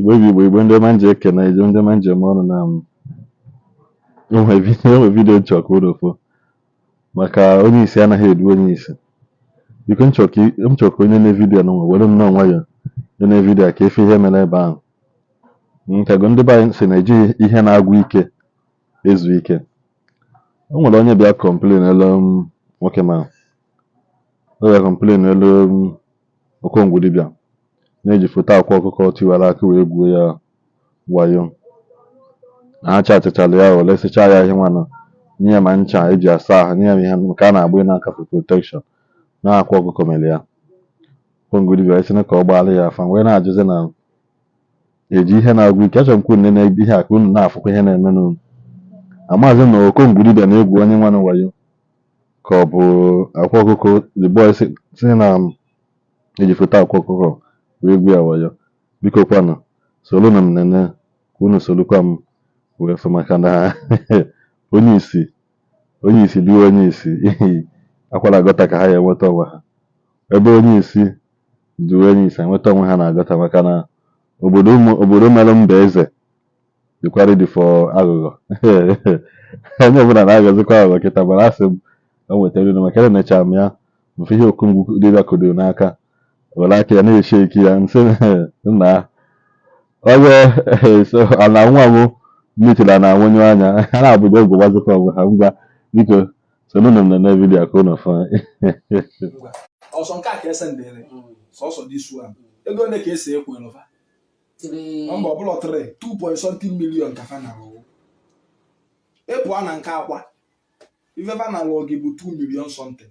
Igbo bụ Igbo, Igbo ndị ọma nji ekene, Igbo ndị ọma nji eme ọnụ na m enwe video nchọ ka unu fụ maka onye isi anaghị edu onye isi. Biko m chọrọ ka onye na video nụnwa were nnọọ nwayọọ nene video a ka ị fụ ihe mere ebe ahụ. Nkago ndị be anyị sị na ejighị ihe na-agwụ ike ezu ike. O nwere onye bịa complain elu nwoke ma ọ bịa complain elu Okongwu dibịa na-eji foto akwa ọkụkọ tiwara akị wee gwuo ya wayo na ha chatịchara ya o lesịcha ya ihe nwanụ nye ya ma ncha eji asa ahụ nye ya ihe nke a na-agba n'aka for protection na akwa ọkụkọ mere ya. Okongwu dibịa wee sị na ka ọ gbaara ya afa wee na-ajụzi na eji ihe na-agwụ ike. Achọrọ m ka unu nene ihe a ka unu na-afụkwa ihe na-emenụ. Amaghịzi m na Okongwu dibịa na-egwu onye nwanụ wayo ka ọ bụ akwa ọkụkọ the boy sị na eji foto akwa ọkụkọ wee gwu ya wayo. Biko kwanụ solunu m nene ka unu solukwa m wee fụ maka na onye isi onye isi duo onye isi akwara gutter ka ha ya enweta onwe ha. Ebe onye isi duo onye isi enweta onwe ha na gutter maka na obodo obodo mere mba eze dịkwa ready for aghụghọ. Onye ọbụla na-aghọzikwa aghụghọ kịta, mana asị m o nwetara unu maka enechara m ya mfe ihe Okongwu dibịa kodoro n'aka were aka ya na-eche ike ya nsị nna onye so ala nwa m mitiri na anwụnyụ anya ha na-abụja egwu gbazikwa onwe ha. Ngwa biko sonunu m nene video ka unu fụ. Ọsọ nke a ka ese ndere sọsọ this one ego ole ka esi ekwe lụfa mba ọbụla 3 2 point something million ka fa na ịpụa na nke akwa ife fa na gị bụ 2 million something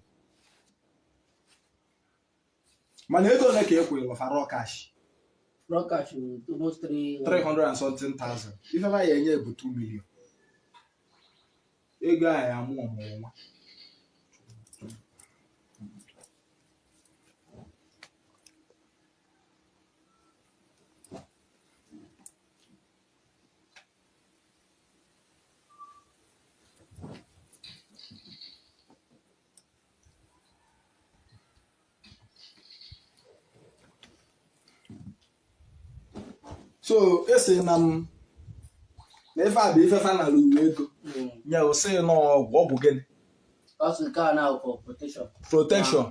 mana ego ole ka ekwe lụfa raw cash? Raw cash almost 300 and something thousand. Ife fa ya enye bụ 2 million. Ego a ya amụ ọmụrụ nwa. So esi na m na ife a bụ ife fa nara uwe ego nye osi na ọgwụ ọgwụ gịnị? Ọ sị nke a na for protection. Protection.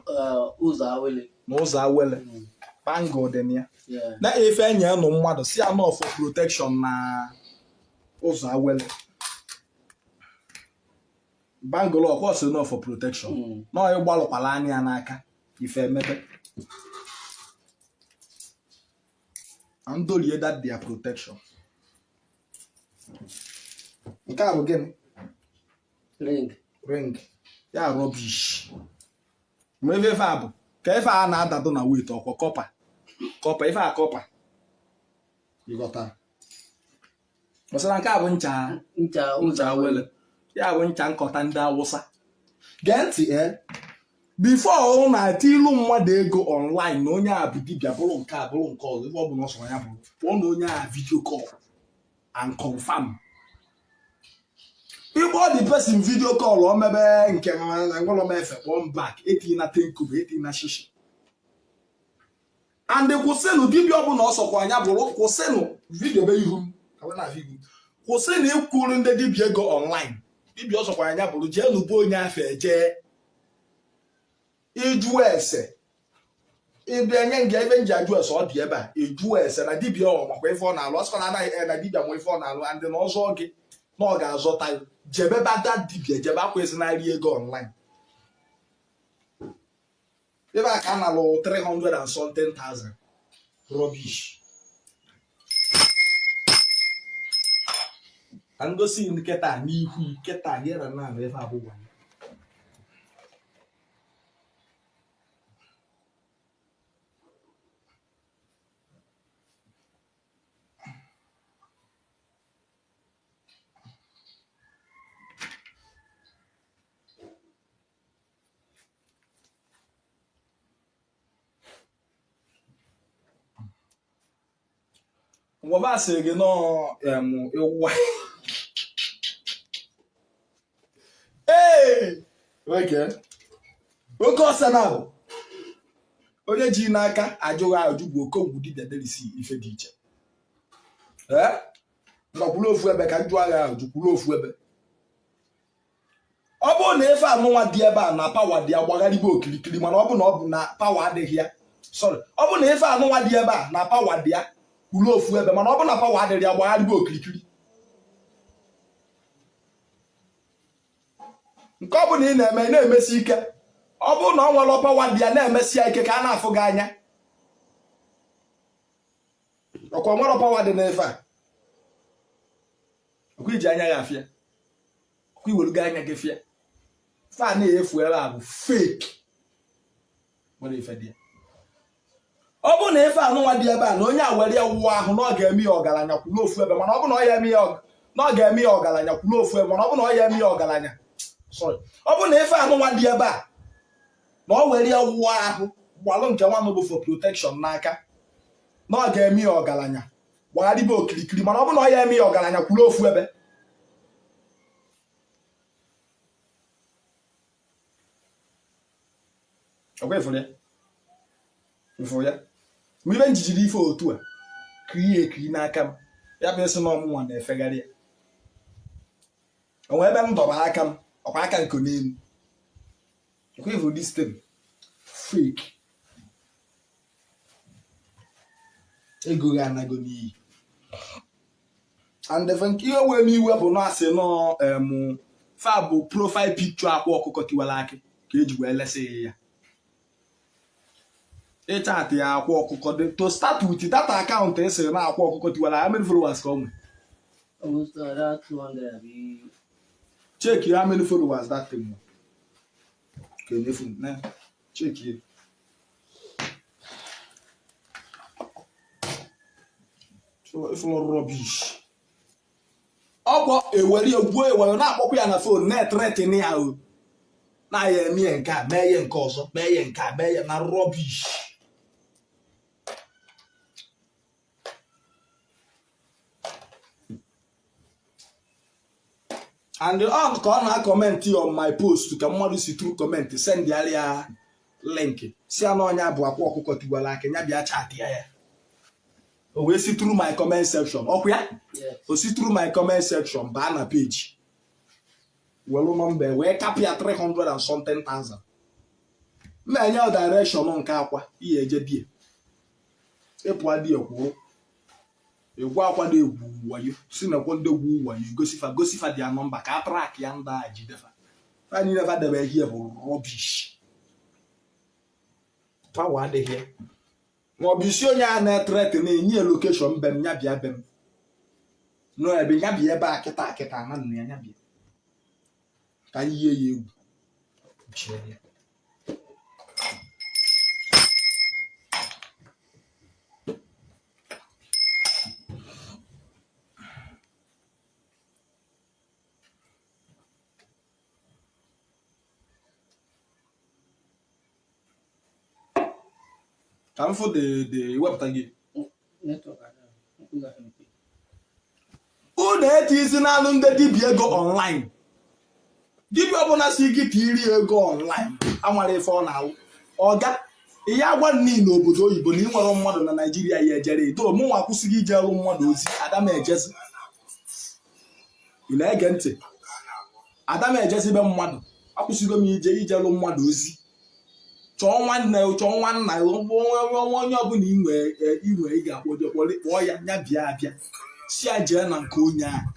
Ụzọ awele. Na ụzọ awele. Bangle dị na ya. Na ife enye nụ mmadụ si anọ for protection na ụzọ awele. Bangle ọkwa sị nọ for protection. Na ọ ịgbalụkwala anya ya n'aka ife emebe. Andolie that their protection. Nke a bụ gịnị? Ring. Ring. Ya rubbish. Ma ife ife a bụ ka ife a na-adado na weight ọkwa copper. Copper ife a copper. Ịghọta. Gbasara nke a bụ ncha ncha ụzọ awele. Ya bụ ncha nkọta ndị Awụsa. Gee ntị e before ọ na-ati ilu mmadụ ego online na onye a bụ dibịa bụrụ nke a bụrụ nke ọzọ ife ọ bụla ọ sọrọ ya bụrụ kpọọ na onye a video call and confirm. Ịkpọ the person video call o mebe nke ngwụlọ m efe kpọọ m back etinye na tenkobo etinye na shishi and kwụsịnụ dibịa ọbụla ọ sọkwa anya bụrụ kwụsịnụ video be ihu m kwụsịnụ ịkwụrụ ndị dibịa ego online dibịa ọ sọkwa anya bụrụ jee nụ be onye afọ eje ịjụ ese ịbịa nye nga ebe nji ajụ ese ọ dị ebe a ịjụ ese na dibịa ọ makwa ife ọ na-alụ ọ sịkwa na anaghị na dibịa ma ife ọ na-alụ and na ọzọ gị na ọ ga-azọta jebe bada dibịa jebe akwa ezinarị ego online ebe a ka a nalụ 300 and something thousand rubbish ka ngosi nkịta n'ihu nkịta here na ebe abụgwa. Ngwa sị gị nọọ ịwa ee oke oke ọsọ na bụ onye ji n'aka ajụghị ajụ bụ Okongwu dibịa derisi ife dị iche. Ee, nọkwuru ofu ebe ka m jụọ ya ajụ, kwuru ofu ebe. Ọ bụrụ na ife anụnwa dị ebe a na power dị ya, gbagharịba okirikiri. Mana ọ bụ na ọ bụ na power adịghị ya, sorry, ọ bụ na ife anụnwa dị ebe a na power dị ya, kwuru ofu ebe. Mana ọ bụ na power adịghị ya, gbagharịba okirikiri. Nke ọ bụla ị na-eme, ị na-emesi ike. Ọ bụrụ na ọ nwere power dị ya, na-emesi ya ike ka a na-afụ gị anya. Ọkwa nwere power dị n'ife a, ọkwa iji anya ya afịa, ọkwa iwerugo anya gị fịa. Ife a na-efu ebe a bụ fake, nwere ife dị ya. Ọ bụrụ na ife anụnwa dị ebe a na onye a were ya wụọ ahụ na ọ ga-eme ya ọgaranya, kwuru ofu ebe. Mana ọ bụ na ọ ya eme ya, na ọ ga-eme ya ọgaranya, kwuru ofu ebe. Mana ọ bụ na ọ ya eme ya ọgaranya, sorry, ọ bụ na ife anụnwa dị ebe a na ọ were ya wụọ ahụ, gbalụ nke nwanụ bụ for protection n'aka, na ọ ga-eme ya ọgaranya, gbagharịba okirikiri. Mana ọ bụ na ọ ya eme ya ọgaranya, kwuru ofu ebe. Ọkwa ịfụrụ ya, ịfụrụ ya. Ma ibe njijiri ife otu a kiri ekiri n'aka m, ya bụ ịsị na ọmụnwa na-efegharị ya. Onwe ebe m dọba aka m, ọkwa aka nko n'elu. Ọkwa ịfụrụ this thing, fake. Ego gị anago n'iyi. And nke ihe wee m iwe bụ na asị nọ em fa bụ profile picture Akwa Ọkụkọ Tiwara Akị ka eji wee lesị ya ịchatị ya. Akwa Ọkụkọ dị to start with that account esiri na Akwa Ọkụkọ Tiwara, how many followers ka ọ nwere? Almost that 200 abi. Check how many followers that thing nwere. Ka enyefu na check ya. Ifụlụ rubbish. Ọkwa ewere egwu ewere na-akpọkwa ya na phone, na-ethreaten ya, o na ya eme ya nke a, mee ya nke ọzọ, mee ya nke a, mee ya na rubbish. And on ka ọ na-acomment on my post, ka mmadụ si through comment send ya link, si ya na ọnya bụ Akwa Ọkụkọ Tiwara Akị, ya bịa chat ya. Ya o wee si through my comment section, ọkwa ya? Yes. O si through my comment section baa na page, welu nọmba wee kapịa 300 and something thousand. Mma enye direction nke akwa ihe eje die, ịpụa die, kwụrụ egwu akwa na-egwu wayo, si na ekwo ndị egwu wayo, gosifa gosifa dia nọmba ka a track ya ndị a jidefa. Fa niile fa debe ihe bụ rubbish, power adịghị ya. Maọbụ isi onye a na-ethreaten na-enye location be m, ya bịa be m nọ ebe, ya bịa ebe a kịta kịta na nna ya, ya bịa ka anyị yie ya egwu chie ya. Ka m fụ dị wepụta gị. Network ada. Nga. Unu etizi n'alụ ndị dibịa ego online. Dibịa ọbụla si gị tiri ego online, amara ife ọ na-alụ. Ọga ihe agwa nni n'obodo oyibo na ị nwere mmadụ na Naijiria ya ejere edo. Mụnwa akwụsịghị ije alụ mmadụ ozi. Ada m ejezi, ị na-ege ntị? Ada m ejezi be mmadụ, akwụsịgo m ije ijelụ mmadụ ozi. Chọọ nwanne, chọọ nwanna, onye ọbụla inwe inwe ị ga-akpọ, kpọọ ya, ya bịa abịa, si ya jee na nke onye ahụ.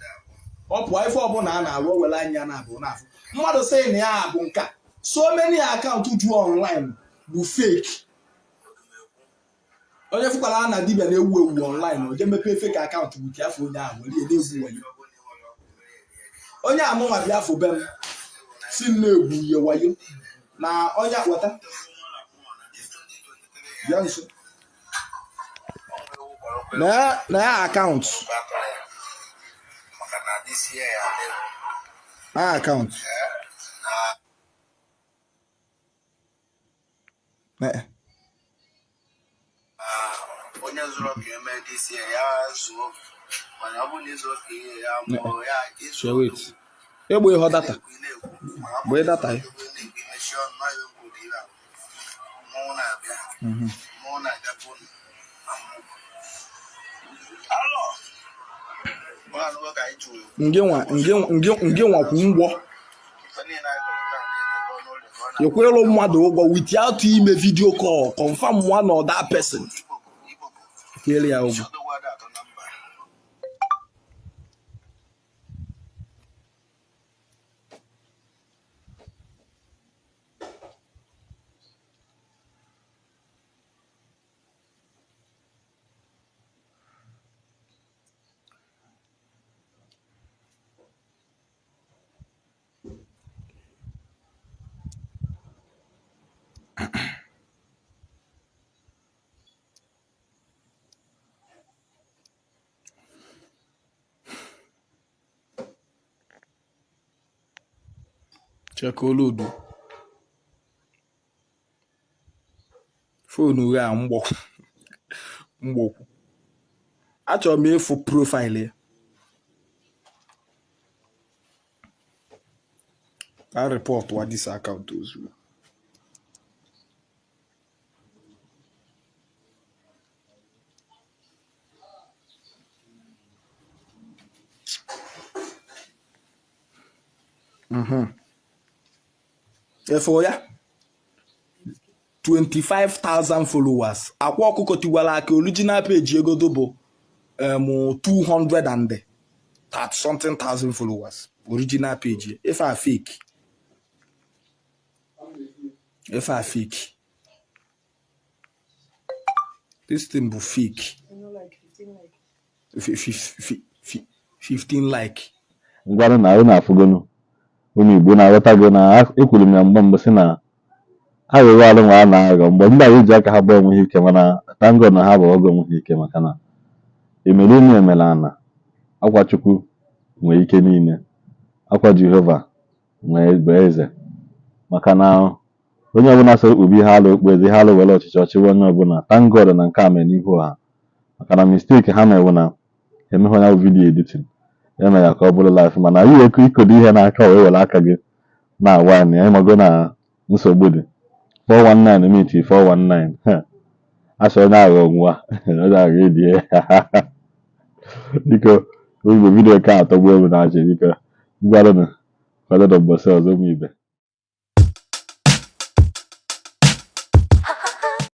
Ọ pụọ, ife ọbụla a na-arụ, o were anya na-abụ n'afọ mmadụ sị na ya bụ nka. So many account ju online bụ fake. Onye fụkwara na dibịa na-ewu ewu online, o jee mepee fake account with afọ onye ahụ, were ya na-egwu wayo. Onye anụnwa bịa afọ be m, si m na-egwu ihe wayo na onye weta bịa nso na ya account na account Onye zụrụ ka eme dị isi ya zụọ, mana ọ bụrụ na ịzụrụ ka ihe ya mụọ ya ịzụ. Wait, egbe ịhọ data gbee data ya. Mechie ọnụ na ya okwu dị ire, mmọnwụ na-abịa, mmọnwụ na-abịa bụ unu. Alo. Ngị nwakwu mgbọ ịkwụrụ mmadụ ụgwọ without ime video call, confirm one or that person kwere ya ụgwọ. Check olodo phone gha mgbọkwu. Achọrọ m ịfụ profile ya ka report wa this account ozugbo. Efo ya 25,000 followers. Akwa Ọkụkọ Tiwara Akị original page egodo bụ 200 and 30 something thousand followers original page. Ife a fake, ife a fake, this thing bụ fake. 15 like. Ngwanụ na unu afụgonu, ụmụ Igbo na-aghọtago na ekwuru m ya mgbe mbụ sị na aghụghọ alụ nwa a na-aghọ mgbe ndị a eji aka ha gbaa onwe ha ike, mana thank God na ha gbaa onwe ha ike, maka na emere unu emere ana akwa Chukwu nwee ike niile, akwa Jehova nwee bụ eze, maka na onye ọbụla soro kpube ihe alụ okpu eze, ihe alụ were ọchịchị ọchịwa onye ọbụla. Thank God na nke a mere n'ihu ọha, maka na mistake ha mere bụ na emeghe onye bụ video editing eme ya ka ọ bụrụ live, mana anyị ekwu ikodo ihe n'aka wee were aka gị na-awa ya, ịmago na nsogbu dị. 419 meet 419, asị onye aghụghọ nwa onye aghụghọ edie. Biko ụmụ vidiyo ka atọgbuo m na-achị, biko ngwanụnụ kwadoro mbọsị ọzọ ụmụ ibe.